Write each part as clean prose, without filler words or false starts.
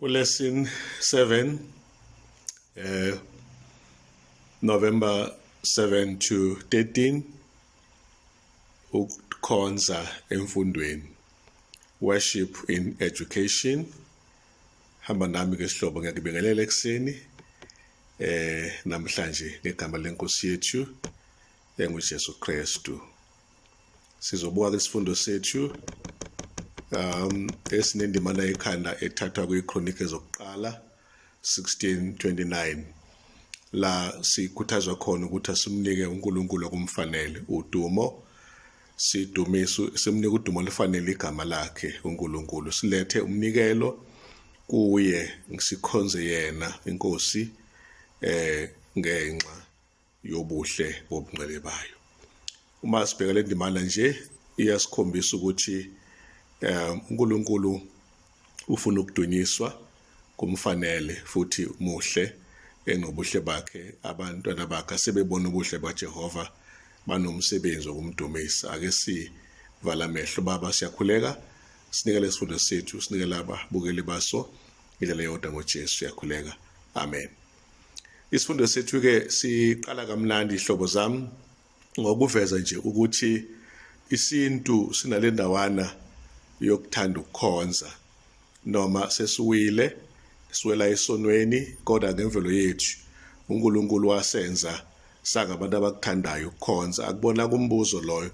Lesson 7, November 7 to 13, ukukhonza emfundweni, worship in education. Hamba nami ke sihlobo, ngiyakubingelela ekuseni namhlanje ngegama lenkosi yethu enguJesu Kristu. Sizobuka isifundo sethu esinendimana ekhanda ethathwa kwiChronicles zokuqala 16:29, la sikhuthazwa khona ukuthi asimnike uNkulunkulu okumfanele udumo, sidumisu simnike udumo olufanele igama lakhe uNkulunkulu, silethe umnikelo kuye, sikhonze yena inkosi ngenxa yobuhle bobungcwele bayo. Uma sibheka le ndimana nje, iyasikhombisa ukuthi uNkulunkulu ufuna ukudunyiswa, kumfanele futhi muhle enobuhle bakhe. Abantwana bakhe sebebona ubuhle baJehova banomsebenzi wokumdumisa. Ake sivala amehlo. Baba, siyakhuleka, sinikele isifundo sethu, sinikele ababukeli baso indlela yodwa, ngoJesu siyakhuleka, amen. Isifundo sethu ke siqala kamnandi, ihlobo zami, ngokuveza nje ukuthi isintu sinale ndawana yokuthanda ukukhonza. Noma sesiwile, siwela esonweni, kodwa ngemvelo yethu uNkulunkulu wasenza sangabantu abakuthandayo ukukhonza. Akubona kumbuzo loyo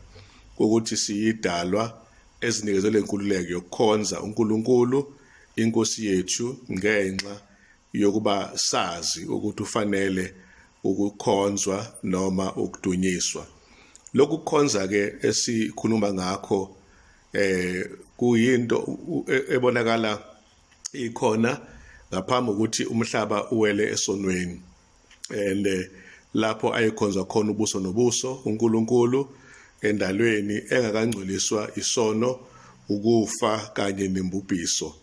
ukuthi siyidalwa ezinikezele inkululeko yokukhonza uNkulunkulu inkosi yethu, ngenxa yokuba sazi ukuthi ufanele ukukhonzwa noma ukudunyiswa. Lokhu kukhonza ke esikhuluma ngakho kuyinto ebonakala ikhona ngaphambi ukuthi umhlaba uwele esonweni, and lapho ayekhonzwa khona ubuso nobuso uNkulunkulu endalweni engakangcoliswa isono, ukufa kanye nembubhiso,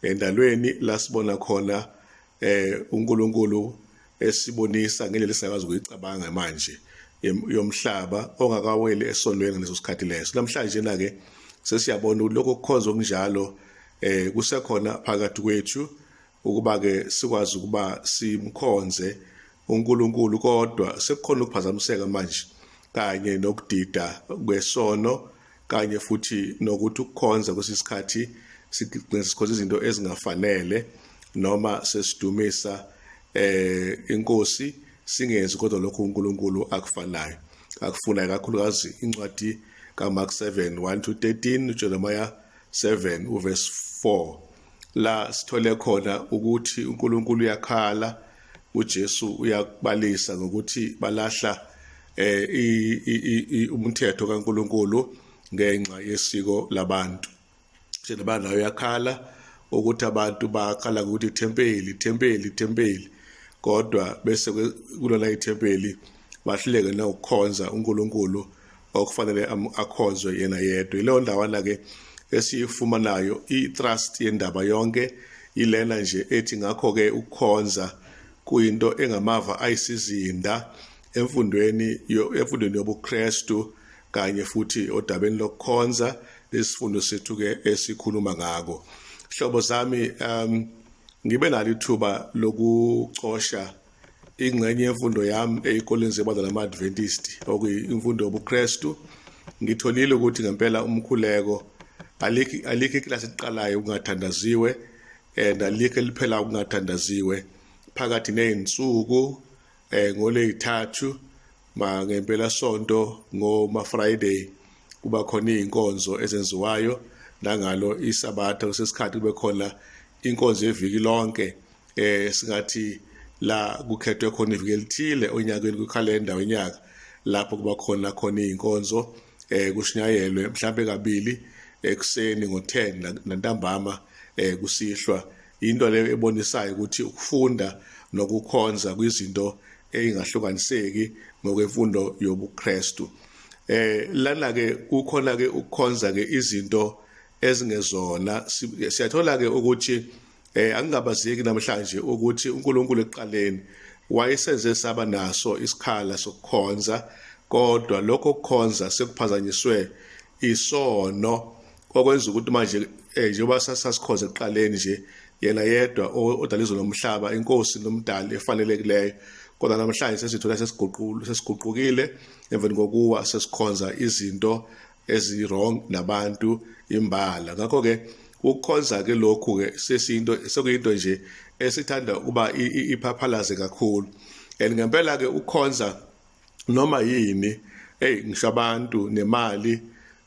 endalweni la sibona khona uNkulunkulu esibonisa ngendlela esingakwazi ukuyicabanga manje yomhlaba ongakaweli esonweni ngaleso sikhathi leso. Namhlanje na ke sesiyabona ukuthi lokho kukhonza okunjalo kusekhona phakathi kwethu, ukuba ke sikwazi ukuba simkhonze uNkulunkulu, kodwa sekukhona ukuphazamiseka manje kanye nokudida kwesono, kanye futhi nokuthi ukukhonza kwesisikhathi sigcina sikhonza izinto ezingafanele, noma sesidumisa inkosi singenzi kodwa lokho uNkulunkulu akufanayo akufunayo, kakhulukazi incwadi kaMark 7 1 to 13, uJeremiah 7 uverse 4, la sithole khona ukuthi uNkulunkulu uyakhala. uJesu uyakubalisa ngokuthi balahla umthetho kaNkulunkulu ngenxa yesiko labantu. Njengoba nayo uyakhala ukuthi abantu bakhala ukuthi ithempeli, ithempeli, ithempeli, kodwa bese kulona ithempeli bahluleke nokukhonza uNkulunkulu okufanele akhonzwe yena yedwa. Ileyo ndawana ke esiyifumanayo, i-thrust yendaba yonke ilena nje ethi ngakho ke ukukhonza kuyinto engamava ayisizinda emfundweni yobuKristu, kanye futhi odabeni lokukhonza, lesifundo sethu ke esikhuluma ngako. Hlobo zami, ngibe nalo ithuba lokucosha ingxenye yemfundo yami ezikoleni zebandla lama-Adventist, okuyimfundo yobuKristu. Ngitholile ukuthi ngempela umkhuleko, alikho ikilasi eliqalayo kungathandaziwe and alikho eliphela kungathandaziwe. Phakathi nezinsuku, ngolezithathu ma ngempela sonto, ngoma Friday, kuba khona izinkonzo ezenziwayo, nangalo isabatha kusesikhathi kube khona inkonzo yeviki lonke, singathi la kukhethwe khona iviki elithile onyakeni kwikhalenda wonyaka lapho kuba khona khona izinkonzo, kushunyayelwe mhlambe kabili, ekuseni ngo10 nantambama kusihlwa. Into leyo ebonisayo ukuthi ukufunda nokukhonza kwizinto engahlukaniseki ngokwemfundo yobuKristu. Lana ke kukhona ke ukukhonza ke izinto ezingezona. Siyathola ke ukuthi angingabazeki namhlanje ukuthi uNkulunkulu ekuqaleni wayesenze saba naso isikhala sokukhonza, kodwa lokho kukhonza sekuphazanyiswe isono, okwenza ukuthi manje njengoba sasikhonza ekuqaleni nje Yena yedwa odala izulu nomhlaba, inkosi nomdali efanelekileyo. Kodwa namhlanje sesithola sesiguqule, sesiguqukile emveni kokuwa, sesikhonza izinto ezi-wrong nabantu imbala. Ngakho-ke ukukhonza-ke lokhu-ke sesinto sekuyinto nje esithanda ukuba iphaphalaze kakhulu. And ngempela-ke ukukhonza noma yini, hey, ngisho abantu nemali,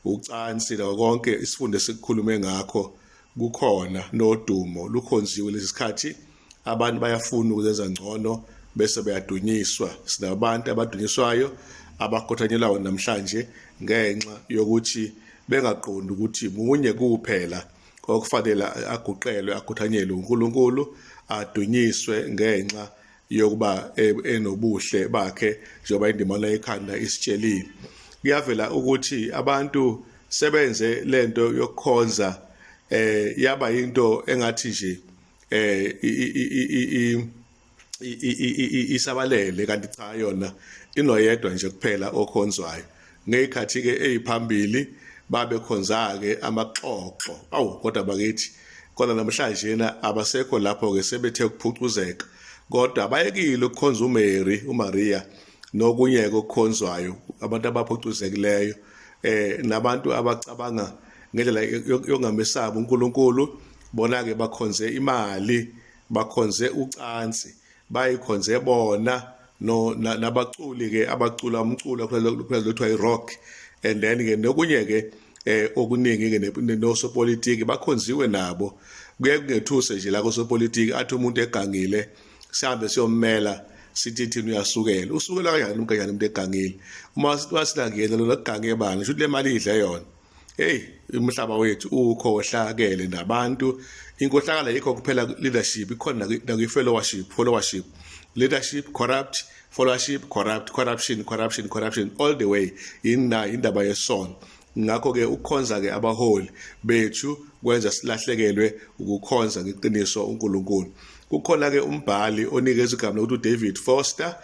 ucansi, nakho konke isifundo esikhulume ngakho kukhona nodumo lukhonziwe lesi sikhathi. Abantu bayafuna ukuzenza ngcono bese beyadunyiswa. Sinabantu abadunyiswayo abakhothanyelwayo namhlanje ngenxa yokuthi bengaqondi ukuthi munye kuphela okufanele aguqelwe akhothanyelwe uNkulunkulu, adunyiswe ngenxa yokuba enobuhle bakhe, njengoba indimana yekhanda isitshelile. Kuyavela ukuthi abantu sebenze lento yokukhonza yaba into engathi nje isabalele, kanti cha, yona inoyedwa nje kuphela okhonzwayo. Ngeyikhathi ke eziphambili babekhonza ke amaxoxo, awu kodwa bakithi, kodwa namhlanje na abasekho lapho ke, sebethe ukuphucuzeka, kodwa bayekile ukukhonza uMary, uMaria nokunye okukhonzwayo. Abantu abaphucuzekileyo nabantu abacabanga ngendlela yongamesabi uNkulunkulu, bona ke bakhonze imali, bakhonze ucansi, bayikhonze bona no nabaculi ke abacula umculo kuthiwa i-rock, and then ke nokunye ke okuningi ke, nosopolitiki bakhonziwe nabo. Kuye kungethuse nje la kosopolitiki, athi umuntu egangile sihambe siyommela, sithi thina uyasukela. Usukela kanjani umkanjani umuntu egangile? Uma wasilangena lona kugange bani? Shuthi le mali idle yona. Hey, umhlaba wethu ukhohlakele nabantu. Inkohlakalo yikho kuphela leadership ikhona, nakwi-followership. Followership, leadership corrupt, followership corrupt, corruption, corruption, corruption all the way. Ina indaba yesono. Ngakho-ke ukukhonza-ke abaholi bethu kwenza silahlekelwe ukukhonza ngeqiniso uNkulunkulu. Kukhona-ke umbhali onikeza igama lokuthi uDavid Foster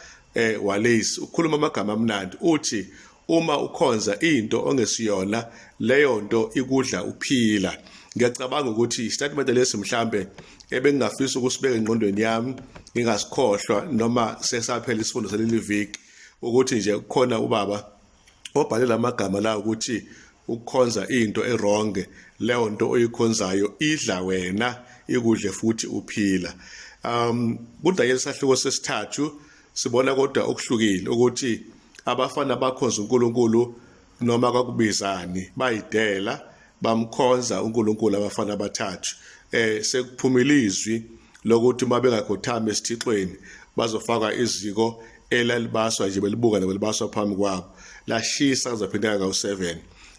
Wallace, ukhuluma amagama amnandi, uthi uma ukhonza into ongesiyona, leyo nto ikudla uphila. Ngiyacabanga ukuthi isitatimende lesi mhlambe ebengingafisa ukusibeka engqondweni yami, ngingasikhohlwa noma sesaphela isifundo saleli viki, ukuthi nje kukhona ubaba obhale lamagama la ukuthi ukukhonza into e-wrong, leyo nto oyikhonzayo idla wena, ikudle futhi uphila. KuDaniel sahluko sesithathu sibona kodwa okuhlukile, ukuthi abafana bakhonza uNkulunkulu noma kwakubizani, bayidela, bamkhonza uNkulunkulu abafana abathathu. Sekuphumile izwi lokuthi uma bengakhothami esithixweni bazofaka iziko elalibaswa nje, belibuka nebelibaswa phambi kwabo, lashisa kuzophindeka kawu-7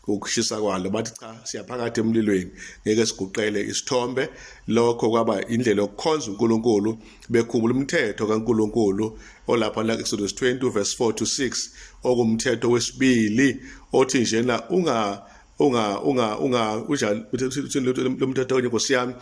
ukushisa kwalo. Bathi cha, siyaphakathi emlilweni, ngeke siguqele isithombe. Lokho kwaba indlela yokukhonza uNkulunkulu bekhumbula umthetho kaNkulunkulu olapha la Exodus 20 verse 4 to 6, okumthetho wesibili othi njena unga unga unga unga unjani lo mthetho wenkosi yami,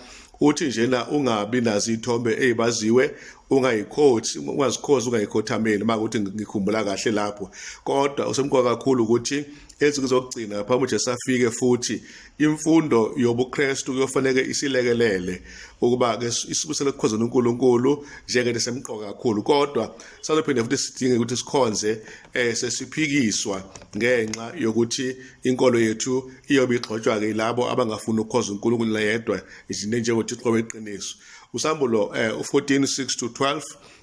uthi njena ungabi nazo iy'thombe ey'baziwe, ungayikhothi, ungazikhozi, ungayikhothameli, uma ukuthi ngikhumbula kahle lapho. Kodwa usemqoka kakhulu ukuthi ezinsuku zokugcina phambi uJesu afike futhi, imfundo yobuKristu kuyofanele isilekelele ukuba ke isibusele kukhonzeni uNkulunkulu njengento esemqoka kakhulu. Kodwa sazophinde futhi sidinge ukuthi sikhonze sesiphikiswa ngenxa yokuthi inkolo yethu iyobe igxotshwa ke labo abangafuni ukukhonza uNkulunkulu yedwa njengoThixo weqiniso. Usambulo u14 6 to 12,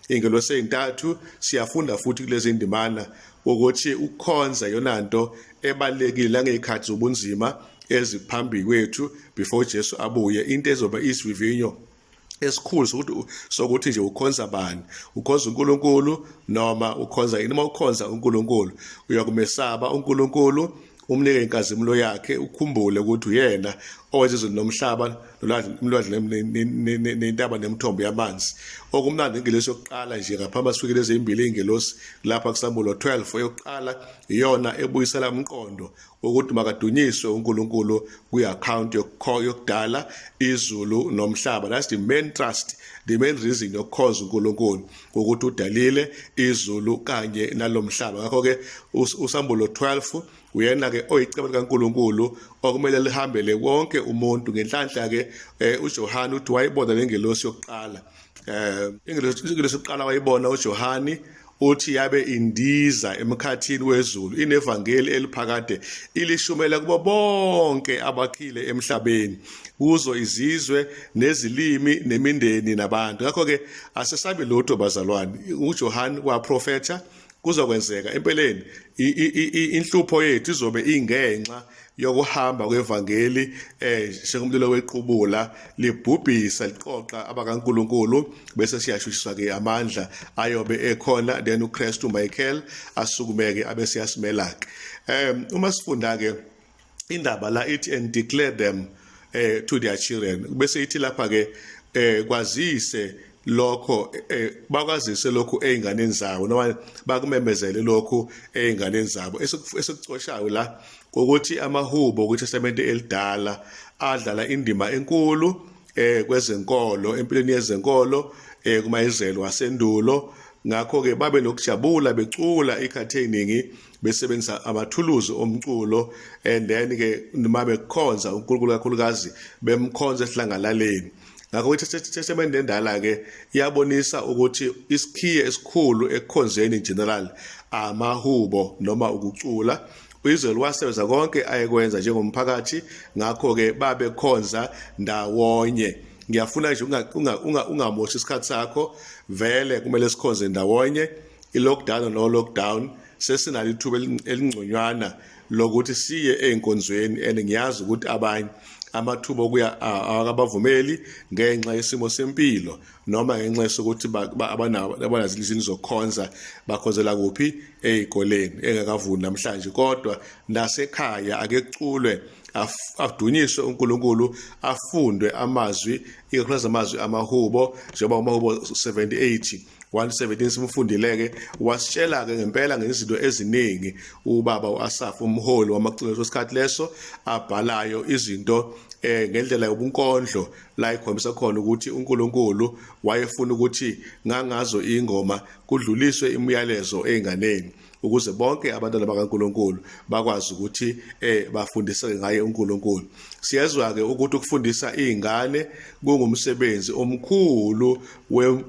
ingelosi ezintathu, siyafunda futhi kulezi ndimana ukuthi ukukhonza yona nto ebalekile langezikhathi zobunzima eziphambi kwethu before Jesu abuye, into ezoba isivivinyo esikhulu sokuthi nje ukhonza bani, ukhonza uNkulunkulu noma ukhonza yini. Uma ukhonza uNkulunkulu uyakumesaba uNkulunkulu, umnike inkazimulo yakhe, ukhumbule ukuthi uyena owenza izulu nomhlaba nolwandle nentaba nemithombo yamanzi. Okumnandi, ingelosi yokuqala nje ngaphambi asifike lezi ezimbili ingelosi lapha kuSambulo 12, eyokuqala iyona ebuyisela umqondo ukuthi makadunyiswe uNkulunkulu kwi-account yokudala izulu nomhlaba. That's the main trust, the main reason yokukhonza uNkulunkulu, ukuthi udalile izulu kanye nalomhlaba. Ngakho-ke uSambulo 12 uyena-ke oyicebo likaNkulunkulu. okumele lihambele wonke umuntu. Ngenhlanhla ke uJohane uthi wayibona lengelosi yokuqala, ingelosi yokuqala wayibona uJohane, uthi yabe indiza emkhathini wezulu inevangeli eliphakade ilishumela kubo bonke abakhile emhlabeni, kuzo izizwe nezilimi nemindeni nabantu. Ngakho-ke asesabi lutho bazalwane, uJohane waprofetha kuzokwenzeka empeleni. Inhlupho yethu izobe ingenxa yokuhamba kwevangeli njengomlilo wequbula libhubhisa liqoqa abakaNkuluNkulu, bese siyashushiswa ke amandla ayobe ekhona, then uKristu Michael asukumeke abe siyasimela ke. Uma sifunda ke indaba la ithi, "And declare them to their children," bese ithi lapha ke kwazise lokho, bakwazise lokhu einganeni zabo noma bakumemezele lokhu einganeni zabo. Esikucoshayo la ukuthi amahubo kwiTestamente elidala adlala indima enkulu kwezenkolo, empilweni yezenkolo kumaIsrayeli wasendulo. Ngakho ke babe nokujabula becula ikhathi eziningi besebenzisa amathuluzi omculo, and then ke noma bekhonza uNkulunkulu, kakhulukazi bemkhonza esihlangalaleni. Ngakho iTestamente endala ke iyabonisa ukuthi isikhiye esikhulu ekukhonzeni in general amahubo noma ukucula. UIsrael wasebenza konke ayekwenza njengomphakathi, ngakho-ke babekhonza ndawonye. Ngiyafuna nje ungamoshi isikhathi sakho, vele kumele sikhonze ndawonye. I-lockdown no lockdown, sesinalo ithuba elingconywana lokuthi siye ey'nkonzweni, and ngiyazi ukuthi abanye amathuba okuya akabavumeli ngenxa yesimo sempilo noma ngenxa yokuthi abanazo izindlu zokukhonza, bakhonzela kuphi? Ey'koleni engakavuni namhlanje. Kodwa nasekhaya ake kuculwe, adunyiswe uNkulunkulu, afundwe amazwi, ikakhulukazi amazwi amahubo, njengoba umahubo 78 117 simfundileke, wasitshela ke ngempela ngezinto eziningi ubaba uAsaf, umholi wamaculo lesikhathi leso, abhalayo izinto ngendlela yobunkondlo la ikhombisa khona ukuthi uNkulunkulu wayefuna ukuthi ngangazo ingoma kudluliswe imiyalezo einganeni ukuze bonke abantwana bakaNkuluNkulu bakwazi ukuthi bafundiseke ngaye uNkulunkulu. Siyezwa ke ukuthi ukufundisa izingane kungumsebenzi omkhulu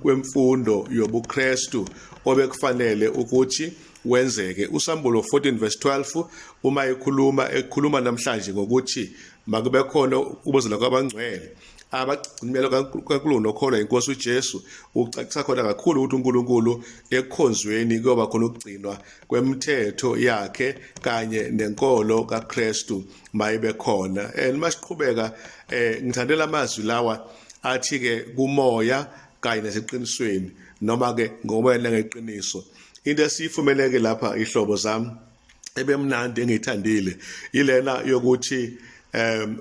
wemfundo yobuKristu obekufanele ukuthi wenzeke. Usambulo 14 verse 12 uma ekhuluma namhlanje ngokuthi makube khona ukubozela kwabangcwele abagcinimelo kaNkulunkulu nokholwa inkosi uJesu, ucacisa khona kakhulu ukuthi uNkulunkulu ekukhonzweni kuyoba khona ukugcinwa kwemithetho yakhe kanye nenkolo kaKristu mayibe khona. And masiqhubeka, ngithandela amazwi lawa athi ke kumoya kanye naseqinisweni, noma ke ngomoya nangeqiniso. Into esiyifumeleke lapha, ihlobo zami, ebemnandi engiyithandile ilena yokuthi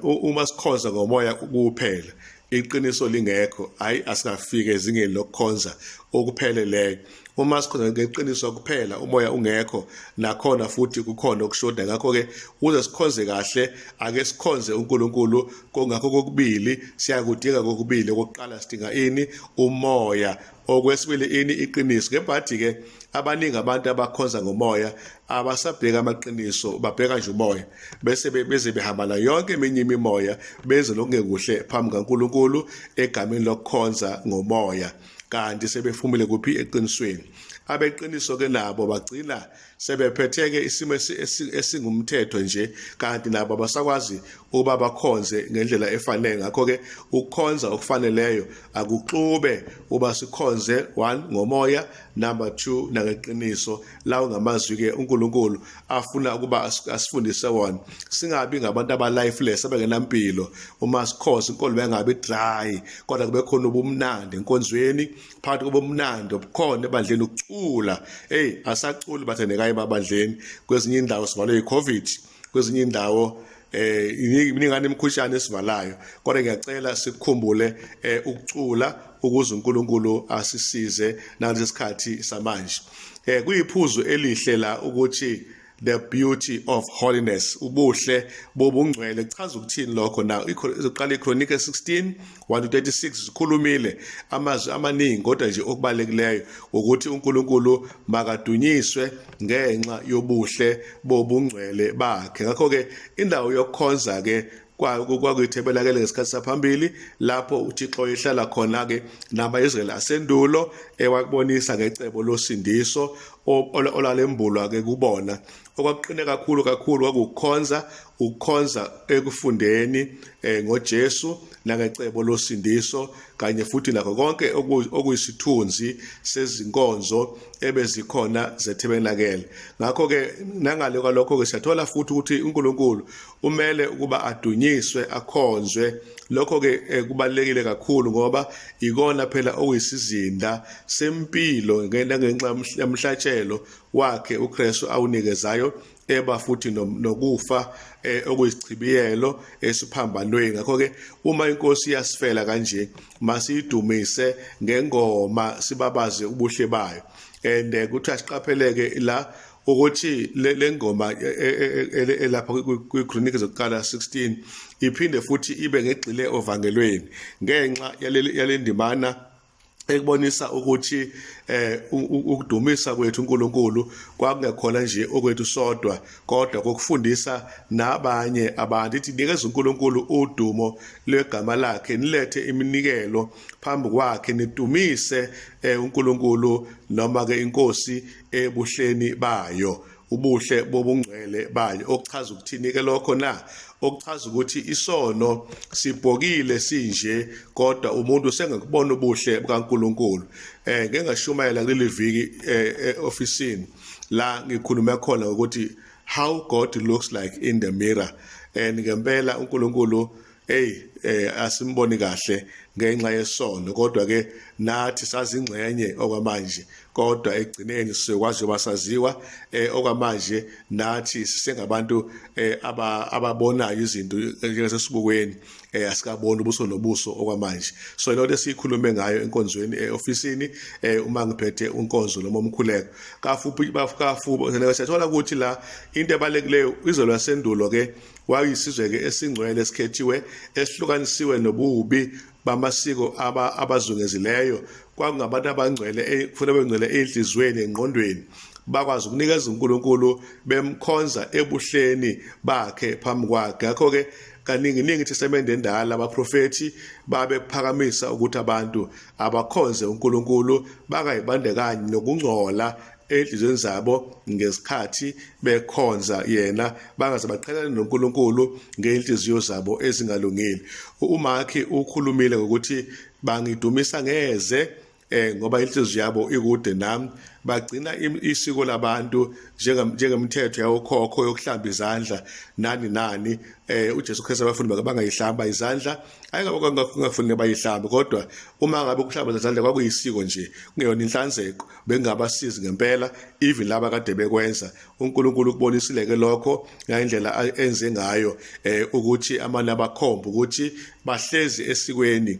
uma sikhonza ngomoya kuphela, iqiniso lingekho, hayi, asikafike ezingeni lokukhonza okupheleleyo. Uma sikhonza ngeqiniso kuphela, umoya ungekho, nakhona futhi kukhona okushoda. Ngakho-ke ukuze sikhonze kahle, ake sikhonze uNkulunkulu kongakho kokubili, siyakudinga kokubili. Okokuqala sidinga ini? Umoya. Okwesibili ini? Iqiniso. Ngebhadi-ke abaningi abantu abakhonza ngomoya abasabheka amaqiniso, babheka nje umoya, bese beze behamba la yonke eminye imimoya, benze lokungekuhle phambi kaNkulunkulu egameni lokukhonza ngomoya, kanti sebefumile kuphi? Eqinisweni. Abeqiniso ke nabo bagcina sebephetheke isimo esingumthetho nje, kanti nabo abasakwazi ukuba bakhonze ngendlela efanele. Ngakho-ke ukukhonza okufaneleyo akuxube uba sikhonze one ngomoya, number 2 nangeqiniso. Lawo ngamazwi-ke uNkulunkulu afuna ukuba asifundise wona, singabi ngabantu aba-lifeless, abangenampilo uma sikhonza. Inkolo bengabi dry, kodwa kube khona ubumnandi enkonzweni. Phakathi kobumnandi obukhona ebandleni ukucula. Hey, asaculi bathandekayo emabandleni. Kwezinye indawo sivalwe yi-COVID, kwezinye indawo iminingane imikhuhlane esivalayo, kodwa ngiyacela sikukhumbule ukucula ukuze uNkulunkulu asisize nalesi sikhathi samanje. Kuyiphuzu elihle la ukuthi The beauty of holiness, ubuhle bobungcwele. Kuchaza ukuthini lokho na? Izoqala iChronicles 16 1 to 36, zikhulumile amazwi amaningi, kodwa nje okubalulekileyo ukuthi uNkulunkulu makadunyiswe ngenxa yobuhle bobungcwele bakhe. Ngakho ke indawo yokukhonza ke kwakuyithebelakele ngesikhathi saphambili, lapho uThixo ehlala khona ke nama-Israyeli asendulo, ewakubonisa ngecebo losindiso olalembulwa ke kubona. Okwakuqine kakhulu kakhulu kwakukhonza, ukukhonza ekufundeni ngoJesu nangecebo losindiso, kanye futhi nakho konke okuyisithunzi sezinkonzo ebezikhona zethebernakele. Ngakho-ke nangale kwalokho-ke siyathola futhi ukuthi uNkulunkulu umele ukuba adunyiswe, akhonzwe. Lokho-ke kubalulekile kakhulu ngoba ikona phela okuyisizinda sempilo ngenxa yomhlatshelo wakhe uKristu awunikezayo, eba futhi nokufa okuyisichibiyelo esiphambanweni. Ngakho-ke uma inkosi iyasifela kanje, masiyidumise ngengoma, sibabaze ubuhle bayo. And kuthiwa siqapheleke la ukuthi le ngoma elapha kwiChronicles zokuqala 16 iphinde futhi ibe ngegxile ovangelweni ngenxa yale ndimana ekubonisa ukuthi ukudumisa kwethu uNkulunkulu kwakungekhona nje okwethu sodwa, kodwa kokufundisa nabanye abantu. Ithi, "Nikeza uNkulunkulu udumo lwegama lakhe, nilethe iminikelo phambi kwakhe, nidumise uNkulunkulu noma ke inkosi ebuhleni bayo, ubuhle bobungcwele bayo." Okuchaza ukuthini ke lokho na? Okuchaza ukuthi isono sibhokile sinje, kodwa umuntu sengakubona ubuhle bukaNkuluNkulu. Ngeke ngashumayela kuleli viki eofisini la ngikhulume khona ukuthi how God looks like in the mirror, and ngempela uNkulunkulu, hey, asimboni kahle ngenxa yesono, kodwa ke nathi sazingxenye okwamanje, kodwa ekugcineni sizokwazi basaziwa. Okwamanje nathi sisengabantu ababonayo izinto njengasesibukweni, asikaboni ubuso nobuso okwamanje. So into esiyikhulume ngayo enkonzweni eofisini, uma ngiphethe unkonzo noma umkhuleko kafuphi kafubi, siyathola ukuthi la into ebalulekileyo, izwe lwasendulo ke wayisizwe ke esingcwele, esikhethiwe, esihlukanisiwe nobubi bamasiko abazungezileyo. Kwakungabantu abangcwele, kufanele bengcwele enhliziyweni, engqondweni, bakwazi ukunikeza uNkulunkulu, bemkhonza ebuhleni bakhe phambi kwakhe. Ngakho-ke kaningi ningi iTestamente endala, abaprofethi babephakamisa ukuthi abantu abakhonze uNkulunkulu, bangayibandakanyi nokungcola enhliziyweni zabo ngesikhathi bekhonza yena, bangaze baqhelane noNkulunkulu ngey'nhliziyo zabo ezingalungile. UMark ukhulumile ngokuthi bangidumisa ngeze ngoba inhliziyo yabo ikude nami, bagcina isiko labantu njengemthetho yawokhokho yokuhlamba izandla nani nani. UJesu Kristu, abafundi bakhe bangayihlamba izandla, ayingabe kungafuni bayihlambe, kodwa uma ngabe ukuhlamba izandla kwakuyisiko nje, kungeyona inhlanzeko, bengabasizi ngempela even laba kade bekwenza. uNkulunkulu ukubonisile ke lokho ngendlela enze ngayo ukuthi amanye abakhomba ukuthi bahlezi esikweni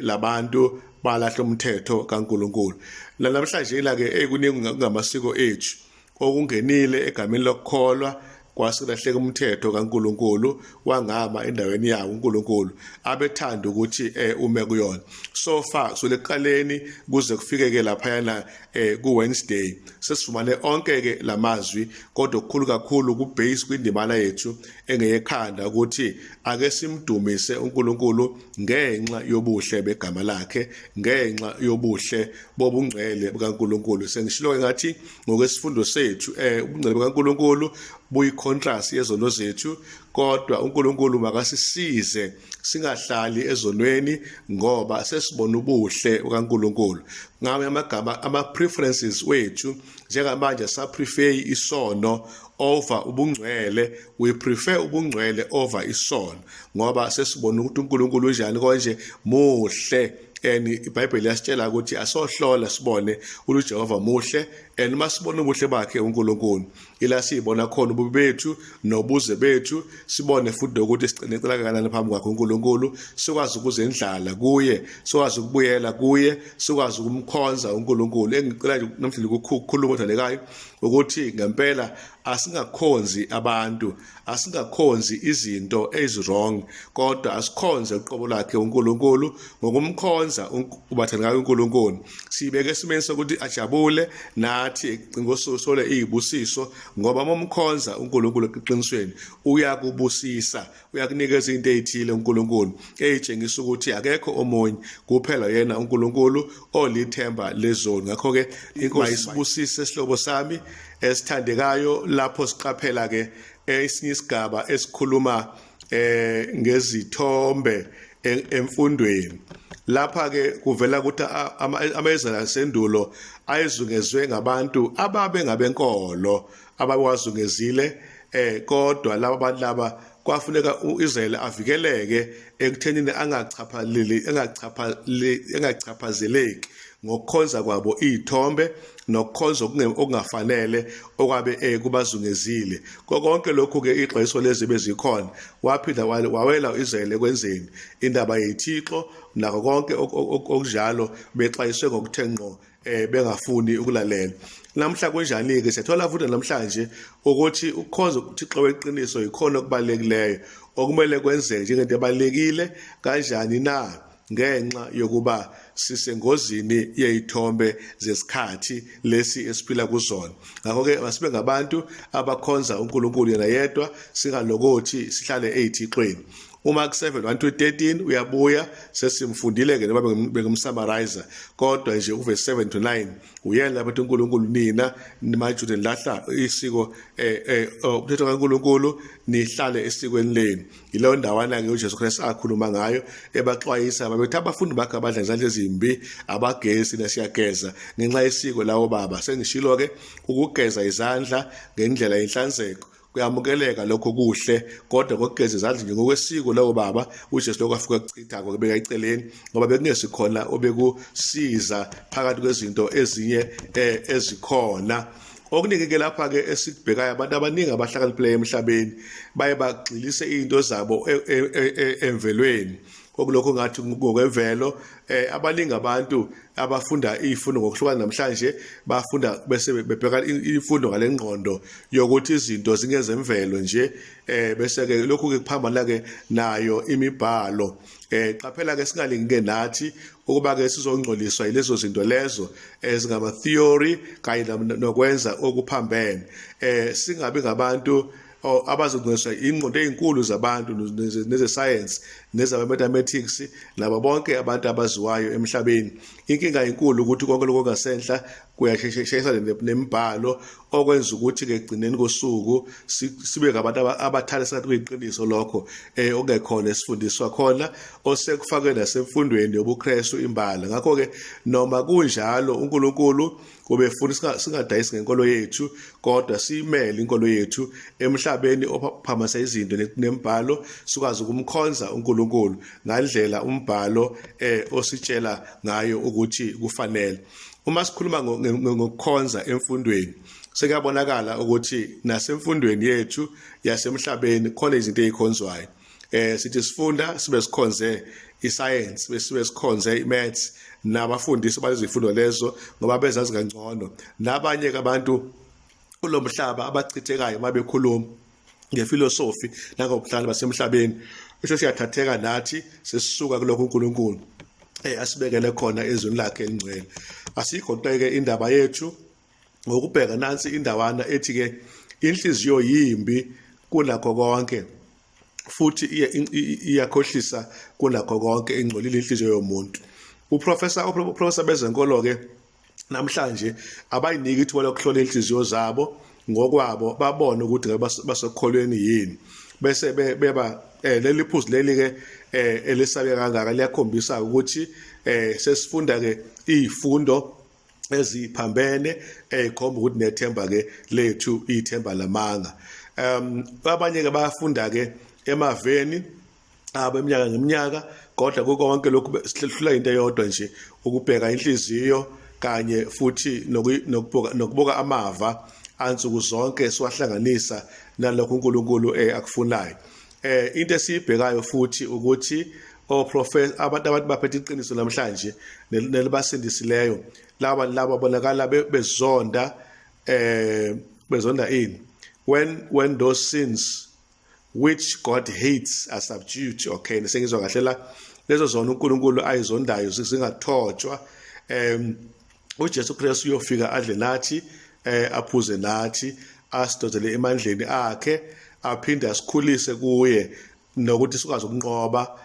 labantu, balahla umthetho kaNkulunkulu. Namhlanje la ke ekuningi kungamasiko ethu okungenile egameni lokukholwa, kwaselahleka umthetho kaNkuluNkulu, wangama endaweni yawo uNkulunkulu abethanda ukuthi ume kuyona. So far kusukela kuze kufike ke laphayana ku Wednesday, sesifumane onke ke lamazwi, kodwa okukhulu kakhulu ku base kwindimana yethu engeyekhanda ukuthi ake simdumise uNkulunkulu ngenxa yobuhle begama lakhe, ngenxa yobuhle bobungcwele bukaNkulunkulu. Sengishilo ngathi ngokwesifundo sethu, ubungcwele bukaNkulunkulu buyi-contrast yezono zethu, kodwa uNkulunkulu makasisize singahlali ezonweni ngoba sesibona ubuhle bukaNkulunkulu. Ngabe amagama, ama preferences wethu njengamanje, sa prefer isono over ubungcwele. We prefer ubungcwele over isono ngoba sesibona ukuthi uNkulunkulu unjani konje, muhle, and iBhayibheli liyasitshela ukuthi asohlola sibone ukuthi uJehova muhle. And uma sibona ubuhle bakhe uNkulunkulu, ila sibona khona ububi bethu nobuze bethu, sibone futhi nokuthi sigcine cela kangakanani phambi kwakhe uNkulunkulu, sikwazi ukuzendlala kuye, sikwazi ukubuyela kuye, sikwazi ukumkhonza uNkulunkulu. Engicela nje namhlanje ukukhuluma othandekayo ukuthi ngempela asingakhonzi abantu, asingakhonzi izinto eziwrong, kodwa asikhonze uqobo lakhe uNkulunkulu ngokumkhonza ubathandekayo uNkulunkulu. Sibeke esimeni sokuthi ajabule nathi ngososole izibusiso, ngoba uma umkhonza uNkulunkulu eqinisweni uyakubusisa, uyakunikeza into ezithile uNkulunkulu eyitshengisa ukuthi akekho omunye kuphela yena uNkulunkulu olithemba lezoni. Ngakho ke inkosi isibusise sihlobo sami esithandekayo lapho siqaphela ke esinye isigaba esikhuluma ngezithombe emfundweni. Lapha ke kuvela ukuthi amaIsrayeli asendulo ayezungezwe ngabantu ababe ngabenkolo ababewazungezile, kodwa laba bantu laba kwafuneka uIsrayeli avikeleke ekuthenini angachaphaleli engachaphazeleki ngokukhonza kwabo izithombe nokukhonza okungafanele okwabe kubazungezile. Konke lokhu ke ixwayiso lezi bezikhona. Waphinda wawela uIsrayeli ekwenzeni indaba yethixo nakho konke okunjalo, bexwayiswe ngokuthe ngqo bengafuni ukulalela. Namhla kunjani ke? Siyathola futhi namhlanje ukuthi ukukhonza uThixo weqiniso yikhona okubalulekileyo okumele kwenzeke njengento ebalulekile. Kanjani na? Ngenxa yokuba sisengozini yezithombe zesikhathi lesi esiphila kuzona. Ngakho-ke masibe ngabantu abakhonza uNkulunkulu yena yedwa, singalokothi sihlale ey'thixweni. UMark 7 1 to 13 uyabuya, sesimfundile-ke noma bengimsummarizer, kodwa nje uvesi 7 to 9 uyena lapho ethi uNkulunkulu nina maJuda nilahla isiko umthetho kaNkulunkulu, nihlale esikweni lenu. Yileyo ndawana-ke uJesu Kristu akhuluma ngayo ebaxwayisa, babethi abafundi bakhe abadla ngezandla ezimbi, abagezi nesiyageza ngenxa yesiko lawo baba. Sengishilo-ke ukugeza izandla ngendlela yenhlanzeko kuyamukeleka lokho kuhle, kodwa ngokugeza izandla nje ngokwesiko lawo baba, uJesu lokho afika kuchitha kwakubeka eceleni, ngoba bekungesikhona obekusiza phakathi kwezinto ezinye ezikhona. Okuningi ke lapha ke esikubhekayo, abantu abaningi abahlakaniphileyo emhlabeni baye bagxilise izinto zabo emvelweni, okulokho ngathi ngokwemvelo. Abaningi abantu abafunda izifundo ngokuhlukana namhlanje bafunda bese bebheka imfundo ngalengqondo yokuthi izinto zingezemvelo nje, bese ke lokhu ke kuphambana ke nayo imibhalo. Qaphela ke singalingi ke nathi ukuba ke sizongcoliswa yilezo zinto lezo ezingama theory kanye nokwenza okuphambene. Singabi ngabantu abazongcoliswa ingqondo ezinkulu zabantu neze-science nezama-mathematics nabo bonke abantu abaziwayo emhlabeni. Inkinga inkulu ukuthi konke lokho ngasenhla kuyasheshesa nemibhalo, okwenza ukuthi ke egcineni kosuku sibe ngabantu abathala sengathi kuyiqiniso lokho okungekhona esifundiswa khona, osekufakwe nasemfundweni yobuKristu imbala. Ngakho-ke noma kunjalo uNkulunkulu ubefuna singadayisi ngenkolo yethu, kodwa siyimele inkolo yethu emhlabeni ophamasa izinto nembhalo, sikwazi ukumkhonza uNkulunkulu ngandlela umbhalo ositshela ngayo ukuthi kufanele. Uma sikhuluma ngokukhonza emfundweni, sekuyabonakala ukuthi nasemfundweni yethu yasemhlabeni khona izinto ezikhonzwayo. Sithi sifunda sibe sikhonze iscience, bese sikhonze imaths, nabafundisi balezifundo lezo ngoba bezazi kangcono. Nabanye ke abantu kulomhlaba abachithekayo mabekhuluma ngefilosofi nangobuhlali basemhlabeni, bese siyathatheka nathi sesisuka kulokho uNkulunkulu asibekele khona ezweni lakhe elingcwele. Asigoqeke indaba yethu ngokubheka nansi indawana ethi ke inhliziyo yimbi kunakho konke futhi iyakhohlisa kunakho konke, ingcolile inhliziyo yomuntu. Uprofessor bezenkolo ke namhlanje abayiniki ithuba lokuhlola inhliziyo zabo ngokwabo, babone ukuthi ngabe basekholweni yini, bese beba leli phuzu leli ke elisabeka kangaka liyakhombisa ukuthi sesifunda ke izifundo eziphambene ezikhomba ukuthi nethemba ke lethu ithemba lamanga. Abanye ke bayafunda ke emaveni abo iminyaka ngeminyaka, kodwa konke lokhu sihlula into eyodwa nje, ukubheka inhliziyo kanye futhi nokubuka amava ansuku zonke siwahlanganisa nalokho uNkulunkulu akufunayo. Into esiyibhekayo futhi ukuthi oprofessor, abantu baphethe iqiniso namhlanje nelibasindisileyo, laba bonakala bezonda, bezonda ini, when those sins which God hates are subdued. Okay, sengizwa kahle la, lezo zona uNkulunkulu ayizondayo zingathotshwa, uJesu Kristu uyofika adle nathi, aphuze nathi, asidodele emandleni akhe, aphinde asikhulise kuye nokuthi sikwazi ukunqoba,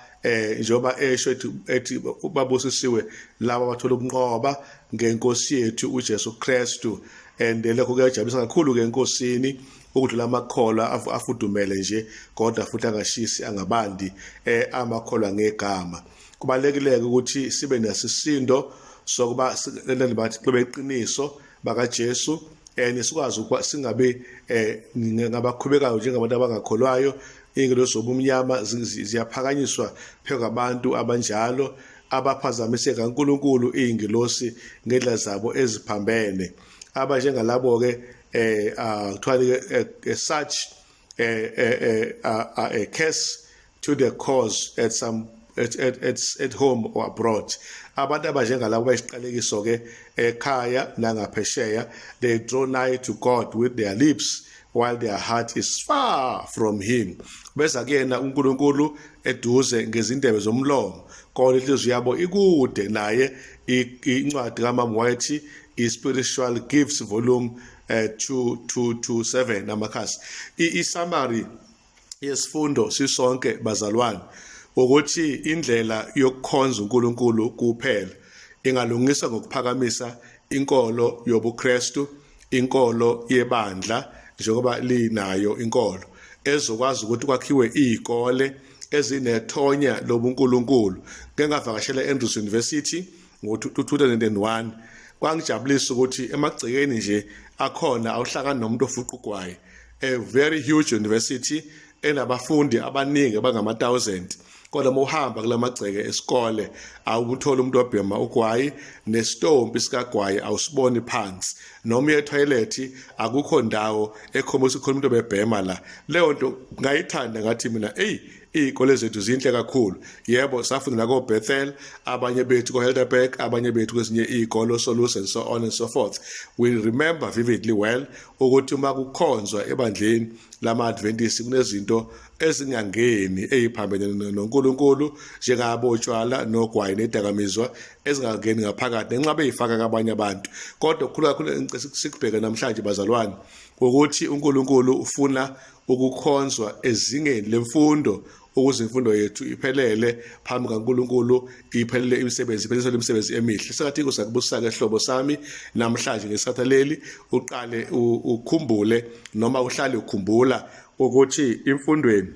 njengoba esho ethi babusisiwe laba abathola ukunqoba ngenkosi yethu uJesu Kristu. And lokho kuyajabulisa kakhulu ke enkosini ukudlula amakholwa afudumele nje kodwa futhi angashisi angabandi, amakholwa ngegama. Kubalekile ukuthi sibe nesisindo sokuba bathi beqiniso bakaJesu and sikwazi ukuba singabe ngabakhubekayo njengabantu abangakholwayo. Iy'ngelosi zobumnyama ziyaphakanyiswa phezu kwabantu abanjalo abaphazamise kaNkulunkulu iy'ngelosi ngendlela zabo eziphambene. Abanjengalabo-ke kuthiwa ke such a curse to the cause at some at home or abroad. Abantu abanjengalabo bayisiqalekiso ke ekhaya nangaphesheya. They draw nigh to God with their lips while their heart is far from him. Beza kuyena uNkulunkulu eduze ngezindebe zomlomo, kodwa inhliziyo yabo ikude naye. Incwadi kaMama White, i-Spiritual Gifts, volume 2227, amakhasi. I-summary yesifundo sisonke bazalwane ukuthi indlela yokukhonza uNkulunkulu kuphela ingalungisa ngokuphakamisa inkolo yobuKristu, inkolo yebandla njengoba linayo, inkolo ezokwazi ukuthi kwakhiwe izikole ezinethonya lobuNkulunkulu. Ngeke ngavakashela e-Andrews University ngo-2001, kwangijabulisa ukuthi emagcekeni nje akhona awuhlangani nomuntu ofuqa ugwayi. A very huge university enabafundi abaningi abangama-thousand, kodwa uma uhamba kula magceke esikole awuthola umuntu obhema ugwayi, nesitompi sikagwayi awusiboni phansi, noma uye etoilet akukho ndawo ekhombisa khona umuntu obebhema la. Leyo nto ngayithanda, ngathi mina, eyi, iy'kole zethu zinhle kakhulu. Yebo, safunda nako-Bethel, abanye bethu ko-Helderberg, abanye bethu kwezinye iy'kolo, Solus and so on and so forth. We remember vividly well ukuthi uma kukhonzwa ebandleni lama-Adventist kunezinto ezingangeni ey'phambene noNkulunkulu njengabo utshwala nogwayi nedakamizwa ezingangeni ngaphakathi ngenxa beyifaka kabanye abantu. Kodwa okukhulu kakhulu sikubheke namhlanje bazalwane ukuthi uNkulunkulu ufuna ukukhonzwa ezingeni lemfundo ukuze imfundo yethu iphelele phambi kaNkulunkulu, iphelele imisebenzi, iphelele imisebenzi emihle. Sengathi inkosi yakubusisa-ke hlobo sami namhlanje ngesikhathi leli, uqale ukhumbule noma uhlale ukhumbula ukuthi imfundweni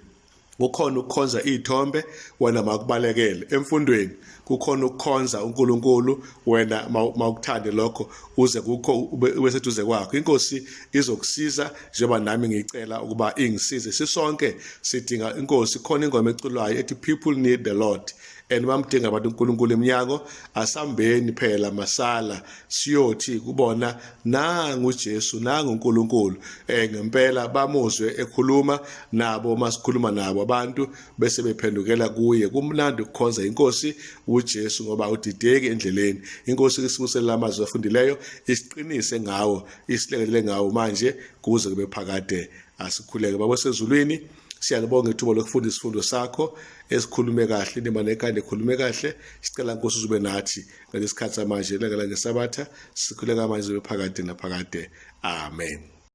kukhona ukukhonza iy'thombe, wena makubalekele. Emfundweni kukhona ukukhonza uNkulunkulu, wena mawukuthande lokho uze kukho ube seduze kwakho. Inkosi izokusiza njengoba nami ngicela ukuba ingisize. Sisonke sidinga inkosi. Khona ingoma eculwayo ethi "People need the Lord" and bamdinga abantu uNkulunkulu eminyango. Asambeni phela masala siyothi kubona, nangu uJesu, nangu uNkulunkulu. Ngempela bamuzwe ekhuluma nabo, masikhuluma nabo abantu bese bephendukela kuye. Kumnandi ukukhonza inkosi uJesu ngoba udideki endleleni. Inkosi isibusele amazwi afundileyo, isiqinise ngawo, isilekelele ngawo manje kuze kube phakade. Asikhuleke. Baba sezulwini, siyalibonga ithuba lokufunda isifundo sakho esikhulume kahle, nima nekhanda ekhulume kahle. Sicela Nkosi uzube nathi ngalesikhathi samanje, ilanga langesabatha. Sikhuleka manje, zibe phakade naphakade, amen.